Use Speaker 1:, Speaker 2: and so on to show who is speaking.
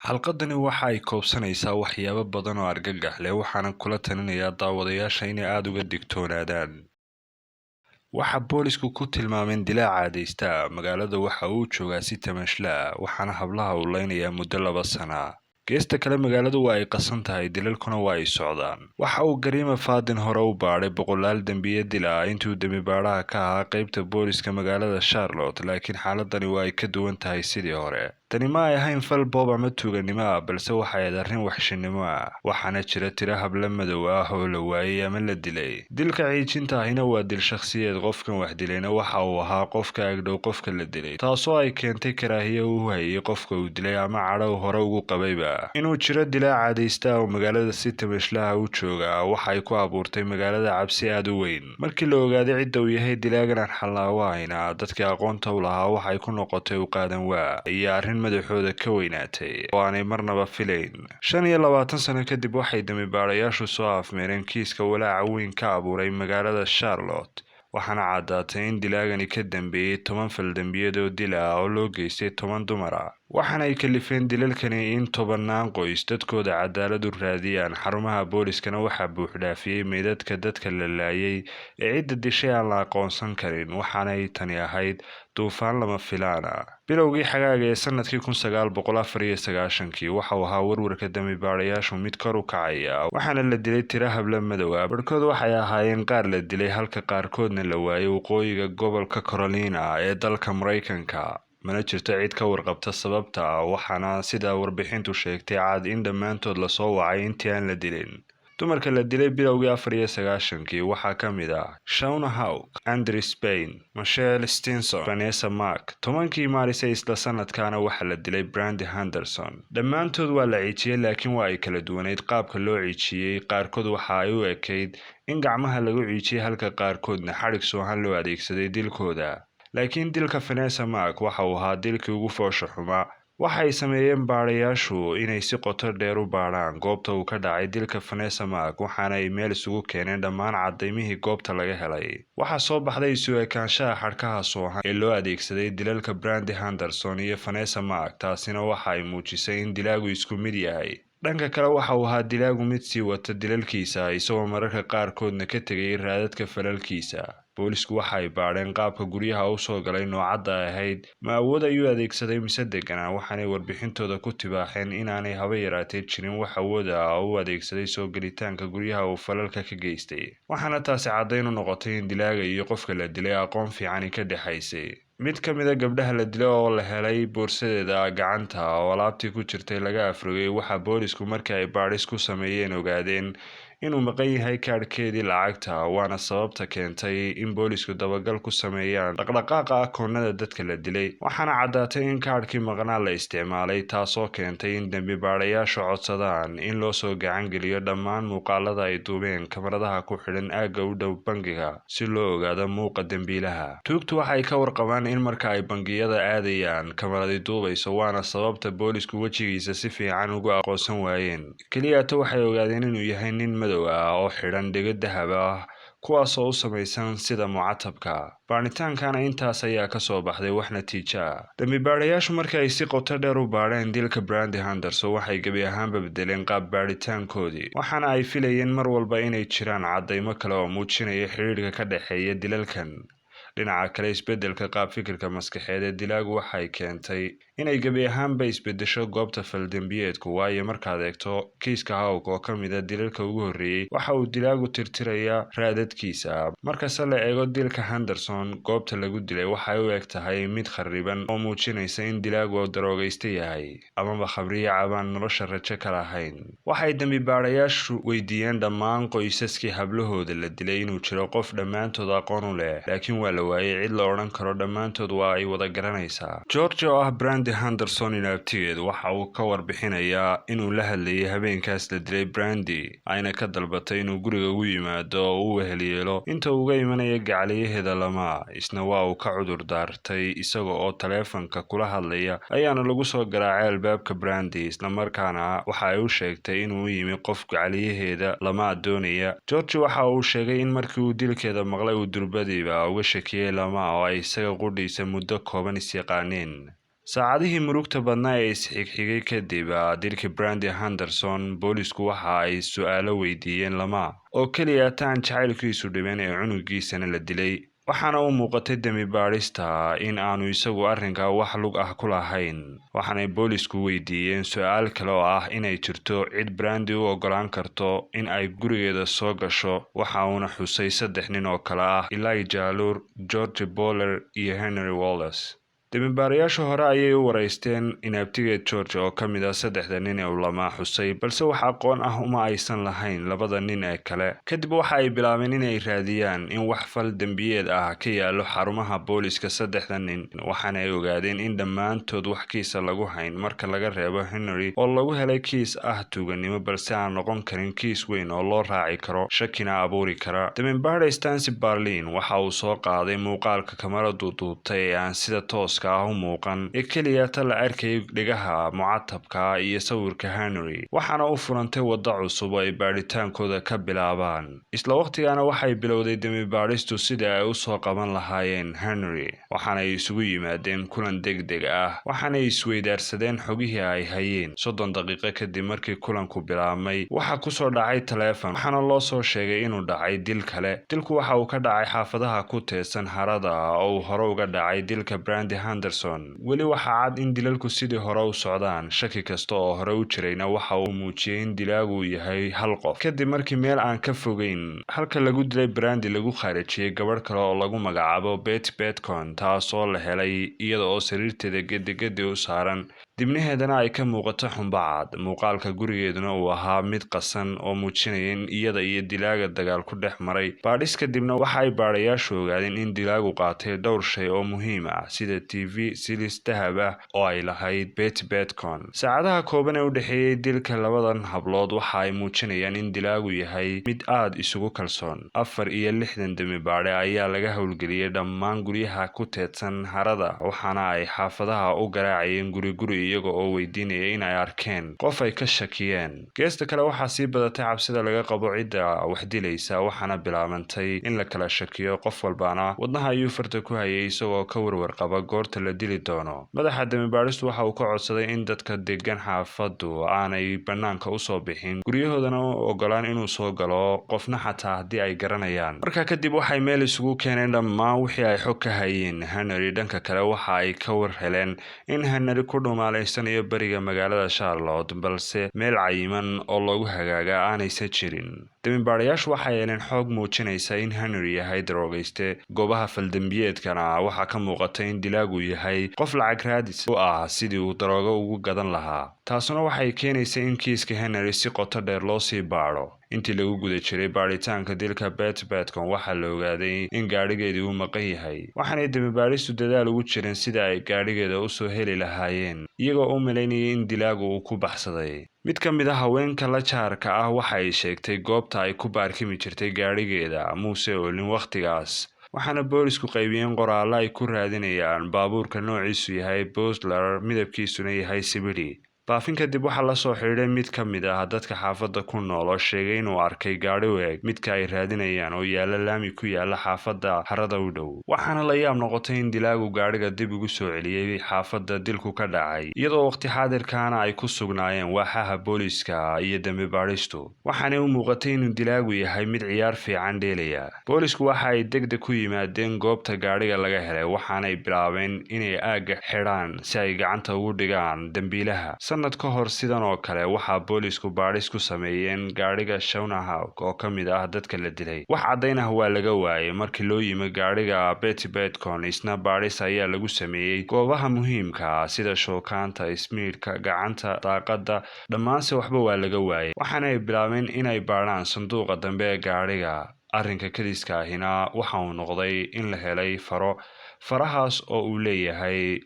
Speaker 1: Xalqadani waxa ay koobsanaysaa waxyaabo badan oo argagax leh, waxaana kula talinayaa daawadayaasha inay aada uga digtoonaadaan. Waxa boolisku ku tilmaameen dilaa caadaysta. Magaalada waxa uu joogaa si tamashle ah, waxaana hablaha uu leynayaa muddo 2 sana. Geesta kale, magaaladu waa ay qasan tahay, dilalkuna waa ay socdaan. Waxa uu Gariima Fadin hore u baadhay boqolaal dembiye dil ah intuu dembi baadhaha ka ahaa qeybta booliska magaalada Charlotte, laakiin xaaladani waa ay ka duwan tahay sidii hore. Tani ma ay ahayn fal boob ama tuuganimo ah, balse waxay ahayd arrin waxshinimo ah. Waxaana jira tiro hablo madow ah oo la waayay ama la dilay. Dilka ciijinta ahina waa dil shakhsiyeed. Qofkan wax dilayna waxa uu ahaa qofka agdhow qofka la dilay, taasoo ay keentay karaahiye uu hayay qofka uu dilay ama cadho hore ugu qabayba. Inuu jiro dilaa caadaysta oo magaalada si tamashlaha u jooga waxay ku abuurtay magaalada cabsi aada u weyn. Markii la ogaaday cidda uu yahay dilaagan aan xallaawo ahayna, dadkii aqoonta u lahaa waxay ku noqotay u qaadan waa iyo arrin madaxooda ka weynaatay oo aanay marnaba filayn. 25 sano kadib, waxay dembi baadhayaashu soo afmeereen kiiska walaaca weyn ka abuuray magaalada Charlotte, waxaana caddaatay in dilaagani ka dambeeyey 10 faldembiyeed oo dil ah oo loo geystay 10 dumar ah. Waxaana ay kalifeen dilalkani in tobannaan qoys dadkooda cadaalad u raadiyaan. Xarumaha booliskana waxaa buuxdhaafiyey meydadka dadka la laayay ee cidda dishay aan la aqoonsan karin, waxaanay tani ahayd duufaan lama filaan ah. Bilowgii xagaaga ee sanadkii 1994-kii waxa uu ahaa warwarka dembi baadhayaashu mid kor u kacaya, waxaana la dilay tiro hablo madow ah. Barhkood waxay ahaayeen qaar la dilay, halka qaarkoodna la waayay waqooyiga gobolka Carolina ee dalka Maraykanka. Mana jirto cid ka warqabta sababta, waxaana sida warbixintu sheegtay cad in dhammaantood lasoo wacay intii aan la dilin. Dumarka la dilay bilowgii 94-kii waxaa ka mid ah Shawna Hawk, Andre Spain, Michelle Stinson, Vanessa Mark. 10-kii Maaris ee isla sanadkaana waxaa la dilay Brandy Henderson. Dhammaantood waa la ciijiyey, laakiin waa ay kala duwanayd qaabka loo ciijiyey. Qaarkood waxa ay u ekayd in gacmaha lagu ciijiyey, halka qaarkoodna xadhig soohan loo adeegsaday dilkooda. Laakiin dilka Vanessa Mark waxa uu ahaa dilkii ugu foosha xumaa. Waxay sameeyeen baadhayaashu inay si qoto dheer u baadhaan goobta uu ka dhacay dilka Vanessa Mark, waxaana ay meel isugu keeneen dhammaan cadaymihii goobta laga helay. Waxaa soo baxday isu ekaanshaha xadhkaha soohan ee loo adeegsaday dilalka Brandy Henderson iyo Vanessa Mark. Taasina waxa ay muujisay in dilaagu isku mid yahay. Dhanka kale, waxa uu ahaa dilaagu mid sii wata dilalkiisa, isagoo mararka qaarkoodna ka tegay raadadka falalkiisa. Boolisku waxa ay baadheen qaabka guryaha u soo galay, noocadda ahayd, ma awood ayuu adeegsaday mise deganaa? Waxaanay warbixintooda ku tibaaxeen inaanay haba yaraatee jirin wax awood ah oo u adeegsaday soo gelitaanka guryaha uu falalka ka geystay. Waxaana taasi caddayn u noqotay in dilaaga iyo qofka la dilay aqoon fiicani ka dhexaysay. Mid ka mid a gabdhaha la dilay oo la helay boorsadeeda gacanta oo alaabtii ku jirtay laga afrogay, waxaa boolisku markii ay baadhis ku sameeyeen ogaadeen inuu maqan yahay kaadhkeedii lacagta, waana sababta keentay in boolisku dabagal ku sameeyaan dhaqdhaqaaqa akoonada dadka la dilay. Waxaana caddaatay in kaadhkii maqnaa la isticmaalay, taasoo keentay in dembi baadhayaashu codsadaan in loo soo gacan geliyo dhammaan muuqaalada ay duubeen kamaradaha ku xidhan aagga u dhow bangiga, si loo ogaado muuqa dembiilaha. Tuugtu waxay ka warqabaan in marka ay bangiyada aadayaan kamaradi duubayso, waana sababta boolisku wejigiisa si fiican ugu aqoonsan waayeen. Keliyaata waxay ogaadeen inuu yahay nin madow ah oo xidhan dhego dahab ah, kuwaasoo u samaysan sida mucatabka. Baadhitaankana intaas ayaa ka soo baxday wax natiijo ah. Dembi baadhayaashu markii ay si qoto dheer u baadheen dilka Brandy Henderson, waxay gebi ahaanba bedeleen qaab baadhitaankoodii, waxaana ay filayeen mar walba inay jiraan caddaymo kale oo muujinaya xidhiidhka ka dhexeeya dilalkan. Dhinaca kale, isbeddelka qaab fikirka maskaxeed ee dilaagu waxay keentay inay gebi ahaanba isbeddesho goobta faldembiyeedku, waayo markaad eegto kiiska Hawk oo ka mid a dilalka ugu horreeyey, waxa uu dilaagu tirtirayaa raadadkiisa. Markase la eego dilka Henderson, goobta lagu dilay waxay u eg tahay mid khariban oo muujinaysa in dilaagu daroogaysta yahay amaba khamriyo cabaan nolosha rajo ka lahayn. Waxay dembi baadhayaashu weydiiyeen dhammaan qoysaskii hablahooda la dilay inuu jiro qof dhammaantood aqoon u leh, laakiin waa la waayey cid la odhan karo dhammaantood waa ay wada garanaysaa. George oo ah Brandy Henderson inaabtigeed waxa uu ka warbixinayaa inuu la hadlayay habeenkaas la dilay Brandy, ayna ka dalbatay inuu guriga ugu yimaado oo u wehelyeelo inta uga imanaya gacaliyaheeda Lama. Isna waa uu ka cudur daartay. Isaga oo taleefanka kula hadlaya ayaana lagu soo garaacay albaabka Brandy, islamarkaana waxa ay u sheegtay inuu u yimi qof gacaliyaheeda Lama doonaya. George waxa uu sheegay in markii uu dilkeeda maqlay uu durbadiiba uga shakiyey Lama, oo ay isaga qudhiisa muddo kooban is yaqaaneen. Saacadihii murugta badnaa ee isxigxigay kadib dilkii Brandy Henderson, boolisku waxa ay su'aalo weydiiyeen Lamar oo keliya taan jacaylkiisu dhiban ee cunugiisana la dilay, waxaana u muuqatay dembi baadhista in aanu isagu arrinka wax lug ah ku lahayn. Waxaanay boolisku weydiiyeen su-aal kale oo ah inay jirto cid Brandy u ogolaan karto in ay gurigeeda soo gasho. Waxa uuna xusay saddex nin oo kale ah Elijah Lur, George Boller iyo Henry Wallace. Dembibaarayaasha hore ayay u wareysteen inaabtigeed George oo ka mid ah saddexda nin ee uu Lamar xusay, balse wax aqoon ah uma aysan lahayn labada nin ee kale. Kadib waxa ay bilaabeen inay raadiyaan in wax fal dembiyeed ah ka yaallo xarumaha booliska saddexda nin, waxaana ay ogaadeen in dhammaantood wax kiisa lagu hayn marka laga reebo Henry oo lagu helay kiis ah tuuganimo, balse aan noqon karin kiis weyn oo loo raaci karo shakina abuuri kara. Dembibaare Stancy Berlin waxa uu soo qaaday muuqaalka kamaradu duubtay ee aan sida tooska ah u muuqan ee keliya ta la arkayay dhegaha mucatabka iyo sawirka Henry, waxaana u furantay waddo cusub oo ay baadhitaankooda ka bilaabaan. Isla waqtigaana waxay bilowday dembi baadhistu sidii ay usoo qaban lahaayeen Henry, waxaana ay isugu yimaadeen kulan deg deg ah, waxaanay isweydaarsadeen xogihii ay hayeen. 30 daqiiqo kadib markii kulanku bilaabmay, waxaa kusoo dhacay taleefon, waxaana loo soo sheegay inuu dhacay dil kale. Dilku waxa uu ka dhacay xaafadaha ku teedsan harada oo uu hore uga dhacay dilka Brandy Henderson. Weli waxaa cad in dilalku sidii hore u socdaan. Shaki kasta oo hore u jirayna waxa uu muujiyey in dilaagu yahay hal qof, kadib markii meel aan ka fogeyn halka lagu dilay Brandy lagu khaarijiyey gabadh kale oo lagu magacaabo Betty Betcon, taasoo la helay iyada oo sariirteeda gedigedi u saaran, dibnaheedana ay ka muuqato xumbacad. Muuqaalka gurigeeduna uu ahaa mid qasan oo muujinaya in iyada iyo dilaaga dagaal ku dhex maray. Baadhis kadibna waxa ay baadhayaashu ogaadeen in dilaagu qaatay dhowr shay oo muhiim ah, sida TV, silis dahab ah oo ay lahayd Betty Betcon. Saacadaha kooban ee u dhexeeyey dilka labadan hablood waxa ay muujinayaan in dilaagu yahay mid aada isugu kalsoon. 64 dembi baadhe ayaa laga howlgeliyey dhammaan guryaha ku teedsan harada, waxaana ay xaafadaha u garaacayeen guri guri iyaga oo weydiinaya in ay arkeen qof ay ka shakiyeen. Geesta kale, waxaa sii badatay cabsida laga qabo cidda wax dilaysa, waxaana bilaabantay in la kala shakiyo. Qof walbaana wadnaha ayuu farta ku hayay isagoo ka warwar qaba goorta la dili doono. Madaxa dembibaadhistu waxa uu ka codsaday in dadka degan xaafaddu aanay bannaanka usoo bixin, guryahoodana u ogolaan inuu soo galo qofna, xataa haddii ay garanayaan. Markaa kadib waxay meel isugu keeneen dhammaan wixii ay xog ka hayeen Henry. Dhanka kale, waxa ay ka war heleen in Henry ku dhumaaleysanayo beriga magaalada Charlotte, balse meel cayiman oo loogu hagaaga aanaysan jirin. Dembibaadhayaashu waxay heleen xoog muujinaysa in Henry yahay daroogayste. Goobaha faldembiyeedkana waxaa ka muuqata in dilaagu yahay qof lacag raadis u ah sidii uu daroogo ugu gadan lahaa. Taasuna waxay keenaysa in kiiska Henry si qoto dheer loo sii baadho. Intii lagu guda jiray baadhitaanka dilka Bet Betcon, waxaa la ogaaday in gaadhigeedii uu maqan yahay, waxaanay dembibaadhistu dadaal ugu jireen sida ay gaadhigeeda usoo heli lahaayeen, iyagoo u malaynayay in dilaagu uu ku baxsaday. Mid ka mid a haweenka la jaarka ah waxa ay sheegtay goobta ay ku baarkimi jirtay gaadhigeeda muuse oolin wakhtigaas, waxaana boolisku qaybiyeen qoraallo ay ku raadinayaan baabuurka noociisu yahay Bosler, midabkiisuna yahay sibidhi. Baafin kadib waxaa lasoo xidhiidhay mid ka mid ah dadka xaafadda ku nool oo sheegay inuu arkay gaadhi u eg midka ay raadinayaan oo yaalla laami ku yaala xaafadda harada u dhow. Waxaana la yaab noqotay in dilaagu gaadhiga dib ugu soo celiyey xaafadda dilku ka dhacay, iyadoo waqti xaadirkaana ay ku sugnaayeen waaxaha booliska iyo dembi baadhistu. Waxaanay u muuqatay inuu dilaagu yahay mid ciyaar fiican dheelaya. Boolisku waxa ay deg deg ku yimaadeen goobta gaadhiga laga helay, waxaanay bilaabeen inay aagga xidhaan si ay gacanta ugu dhigaan dembiilaha. Sanad ka hor sidan oo kale waxaa boolisku baadhis ku sameeyeen gaadhiga Shawna Hawk oo ka mid ah dadka la dilay. Wax caddayn ah waa laga waayay. Markii loo yimi gaadhiga Betty Betcon, isna baadhis ayaa lagu sameeyey goobaha muhiimka ah sida shookaanta, ismiidhka, gacanta, daaqadda, dhammaanse waxba waa laga waayay. Waxaana ay bilaabeen inay baadhaan sanduuqa dambe ee gaadhiga. Arrinka kadiska ahina waxa uu noqday in la helay faro, farahaas oo uu leeyahay